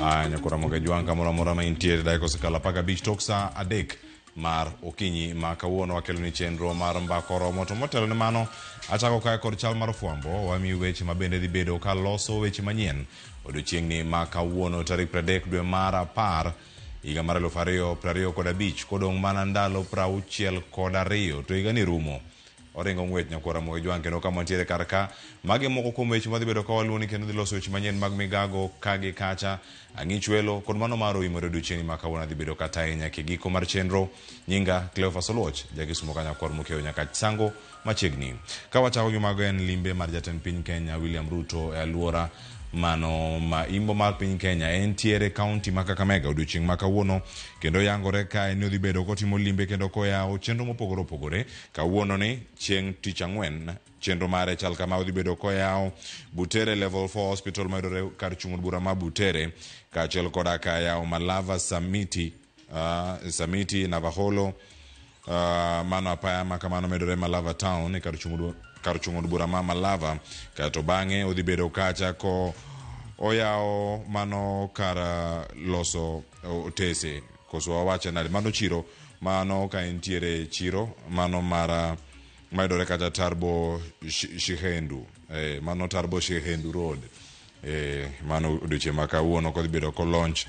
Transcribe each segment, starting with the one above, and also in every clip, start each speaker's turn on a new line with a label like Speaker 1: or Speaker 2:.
Speaker 1: Nyakora Moga Jwang' kamoro amora ma intiere dakika osekalo 15 tok saa 3 mar okinyi ma kawuono wakeloni chenro mar mbaka oromo. To motelo ne mano, achako kae kod chal mar fwambo, wamiyi weche ma bende dhi bedo ka loso weche manyien odiochieng'ni ma kawuono tarik 30 dwe mar 10 higa mar 2025 kodong' mana ndalo 62 to higani rumo. Oringo ng'wech nyakwar Ramogi Jwang' kendo kama wantiere kar ka. Magi moko kuom weche madhi bedo ka waluwoni kendo dhi loso weche manyien mag migago ka gi kacha. Ang'ich welo kod mano mar oimore odiochieng'ni ma kawuono adhi bedo kata ahinya kigiko mar chenro. Nyinga Cleophas Oluoch, jakisumo ka nyakwar Mokeo nyaka Sango machiegni. Ka wachako gi mago en limbe mar jatend piny Kenya William Ruto e aluora mano ma imbo mar piny Kenya entiere kaunti ma Kakamega odiochieng' ma kawuono kendo yangore kae ni odhi bedo kotimo limbe kendo koyawo chenro mopogore opogore. Kawuono ni chieng' tich ang'wen chenro mare chal kama odhi bedo koyawo Butere Level 4 Hospital mayudore kar chung' od bura ma Butere kaachiel koda ka yawo Malava Samiti Samiti Navaholo mano apaya ma kamano medore Malava Town e kar chung' od bura ma Malava kaeto bang'e odhi bedo kacha ko oyawo mano kar loso otese koso wawache nade mano chiro mano ka entiere chiro mano mar mayudore kacha Tarbo Shihendu mano Tarbo Shihendu Road mano odiochieng' ma kawuono kodhi bedo ko launch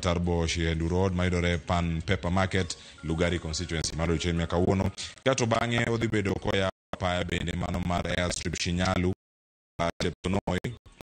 Speaker 1: Tarbo Shihendu Road mayudore Pan Pepper Market Lugari constituency mano odiochieng' ma kawuono kato bang'e odhi bedo koya apaya bende mano mar Airstrip Shinyalu Cheptonoi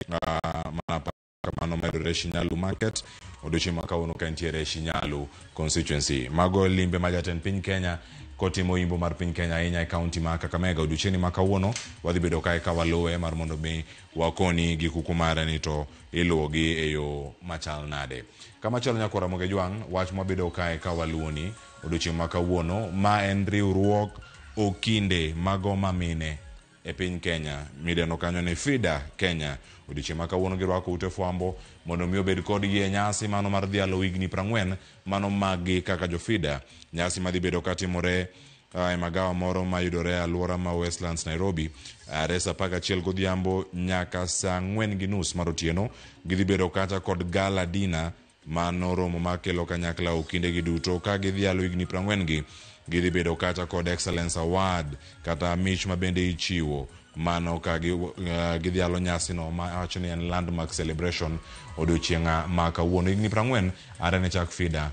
Speaker 1: mana kamano mayudore Shinyalu Market odiochieng' ma kawuono ka entiere Shinyalu constituency. Mago limbe ma jatend piny Kenya kotimo imbo mar piny Kenya ahinya e kaunti ma Kakamega. Odiochieng'ni ma kawuono wadhi bedo kae ka waluwe mar mondo mi wakoni gi kuku mare ni to iluwogi e yo machal nade. Kamachielo nyakwar Ramogi Jwang' wach mwabedo kae ka waluwoni odiochieng' ma kawuono ma en riwruog okinde mago mamine e piny Kenya midendo kanyo ni FIDA Kenya. Odiochieng' ma kawuono girwako ute fwambo mondo mi obed kodgi e nyasi mano mar dhialo higni 40 mano maggi kaka jo FIDA. Nyasi madhi bedo katimore e magawa moro mayudore e alwora ma Westlands Nairobi are saa 11 godhiambo nyaka saa 4:30 mar otieno. Gidhi bedo kacha kod gala dinner mano romo makelo kanyakla okindegi duto ka gidhialo higni 40 gi gidhi bedo kacha kod Excellence Award kata mich ma bende ichiwo mano ka gidhialo nyasino ma wacho ni en landmark celebration odiochieng' ma kawuono higni 40 are ne chak FIDA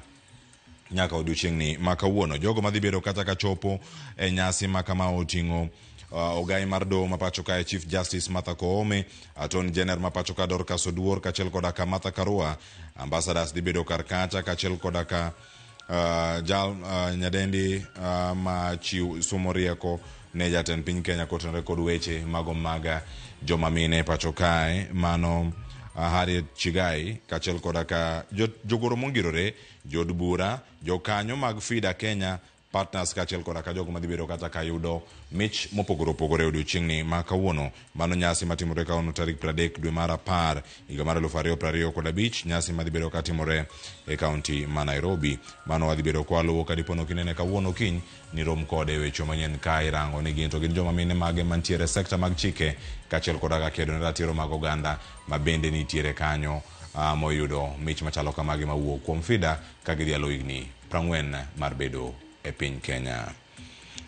Speaker 1: nyaka odiochieng'ni ma kawuono. Jogo madhi bedo kata ka chopo e nyasi ma kama oting'o ogai mar doho ma pacho kae Chief Justice Martha Koome, Attorney General ma pacho ka Dorcas Oduor kaachiel koda ka Martha Karua, ambassadors dhi bedo kar kacha kaachiel koda ka jal nyadendi ma chiw sumo rieko ne jatend piny Kenya kotenore kod weche mago mag joma mine pacho kae mano Harriet Chigai kaachiel koda ka jogoro mongirore jood bura, jokanyo mag FIDA Kenya partners kaachiel koda ka jogo madhi bedo kata ka yudo mich mopogore opogore e odiochieng'ni ma kawuono. Mano nyasi matimore kawuono tarik 30 dwe mar 10 higa mar 2025, nyasi madhi bedo katimore e kaunti ma Nairobi. Mano wadhi bedo kwaluwo ka dipo ni ok inene kawuono kiny ni rom kode e weche manyien ka irango ni gin to gin joma mine mage mantiere e sekta mag chike kaachiel koda ka kedo ne ratiro mag oganda ma bende nitiere kanyo moyudo mich machalo kamagi mawuok kuom FIDA ka gidhialo higni 40 mar bedo e piny Kenya.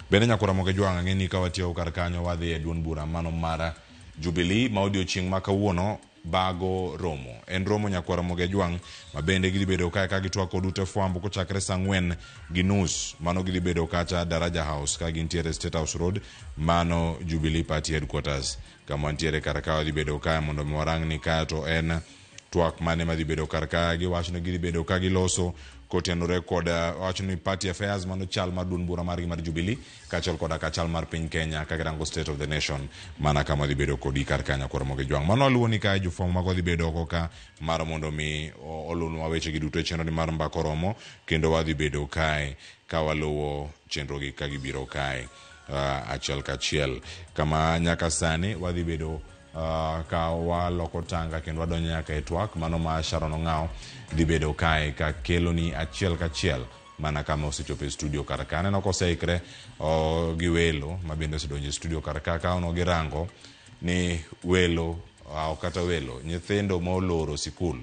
Speaker 1: Bende nyakwar Ramogi Jwang' ang'e ni ka watieko kar kanyo wadhi e duond bura mano mar Jubilee ma odiochieng' ma kawuono bago romo. En romo nyakwar Ramogi Ajwang' ma bende gidhi bedo kae ka gitwak kod ute fwambo kochakre saa 4:30. Mano gidhi bedo kacha Daraja House ka gintiere State House Road, mano Jubilee Party headquarters. Kama wantiere kar ka wadhi bedo kae mondo mi warang ni kae to en twak mane madhi bedo kar ka. Giwacho ni gidhi bedo ka giloso kotenore kod wacho ni party affairs, mano chal mar duond bura margi mar Jubilee kaachiel koda ka chal mar piny Kenya ka girango state of the nation mana kama dhi bedo kodi kar ka nyakwar Ramogi Jwang'. Mano aluwo ni kae jofwambo mago dhi bedo oko ka mar mondo mi olunwa weche gi duto e chenro ni mar mbaka oromo kendo wadhi bedo kae ka waluwo chenro gi ka gibiro kae achiel kachiel kama nyaka sani wadhi bedo ka waloko tanga kendo wadonjo nyaka e twak mano ma Sharon Ong'aw dhi bedo kae ka keloni achiel kachiel mana kama osechopo e studio kar ka. Aneno koseikre gi welo ma bende osedonjo e studio kar ka ka ono girango ni welo ok kata welo, nyithindo ma oloro sikul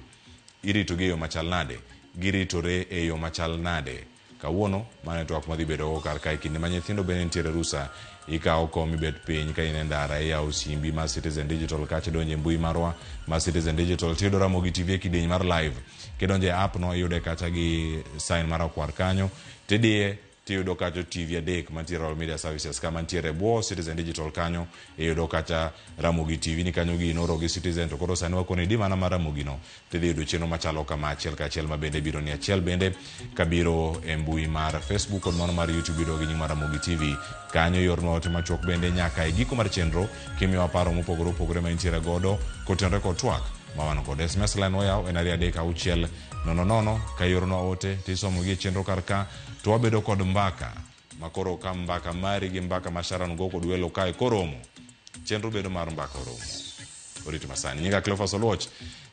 Speaker 1: iritogi e yo machal nade? Giritore e yo machal nade? Kawuono mano e twak madhi bedogo kar kae kinde ma nyithindo bende nitiere rusa ikawo kom ibet piny ka in e ndara iyawo simbi mar Citizen Digital kacha idonjo e mbui marwa mar Citizen Digital tiyudo Ramogi TV e kidieny mar live kidonjo e app no iyude kacha gi sign marakwar kanyo tidiye tiyudo kacha TV adek mantie Royal Media Services kama ntiere e bwo Citizen Digital kanyo iyudo kacha Ramogi TV ni kanyo gi inoro gi Citizen to koro sani wakoni di mana mar Ramogi no tidhi yudo chenro machalo kama achiel kachiel ma bende biro ni achiel bende kabiro e mbui mar Facebook kod mano mar YouTube yudo gi nying mar Ramogi TV kanyo yornwa ote machuok bende nyaka e giko mar chenro kimiyowa paro mopogore opogore ma intiere godo kotenore kod twak ma wan godo. SMS line oyaw en 2 3 6 0 0 ka ioronwa ote tisomo gi e chenro kar ka to wabedo kod mbaka makoro ka mbaka mari gi mbaka ma Sharon go kod welo kae koromo chenro bedo mar mbaka oromo orito masani nyinga Cleophas Oluoch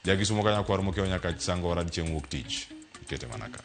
Speaker 1: jakisumo ka nyakwar mokiewo nyaka Sangora chieng' wuok tich ikete mana ka.